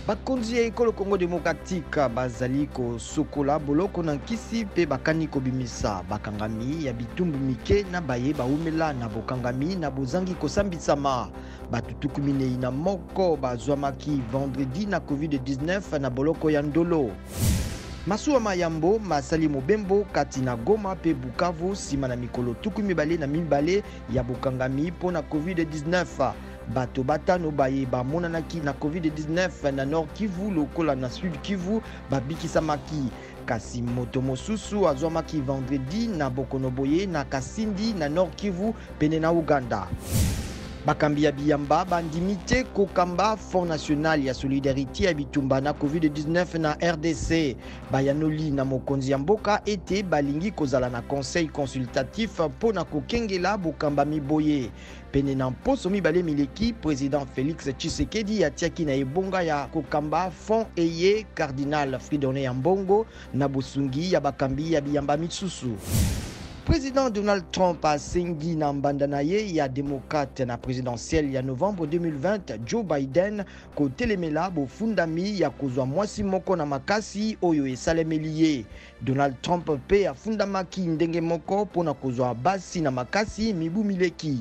Bakonzi ya ekolo Congo demokratike bazali kosokola boloko na nkisi mpe bakani kobimisa bakangami ya bitumbu mike na baye bawumela na bokangami na bozangi kosambisama. Bato 41 bazwamaki vendredi na COVID-19 na boloko ya Ndolo. Masuwa ma yambo masali mobembo kati na Goma mpe Bukavu nsima na mikolo 22 ya bokangami mpo na COVID-19. Bato batano baye bamonanaki na COVID-19 na Nord Kivu lokola na Sud Kivu babikisamaki, kasi moto mosusu azwamaki vendredi na bokono boye na Kasindi na Nord Kivu pene na Uganda. Bakambi ya biyamba bandimi te kokamba Fonds national ya solidarité ya bitumba na COVID-19 na RDC. Bayanoli na mokonzi ya mboka ete balingi kozala na conseil consultatif mpo na kokengela bokambami boye. Pene na mposo mibale mileki, president Felix Tshisekedi atiaki na ebonga ya kokamba fonds eye cardinal Fridolin Ambongo na bosungi ya bakambi ya biyamba misusu. President Donald Trump asengi na mbanda na ye ya demokrate na presidentielle ya novembre 2020 Joe Biden kotelemela bofundami ya kozwa mwasi moko na makasi oyo esalemeli ye. Donald Trump mpe afundamaki ndenge moko mpo na kozwa basi na makasi mibu mileki.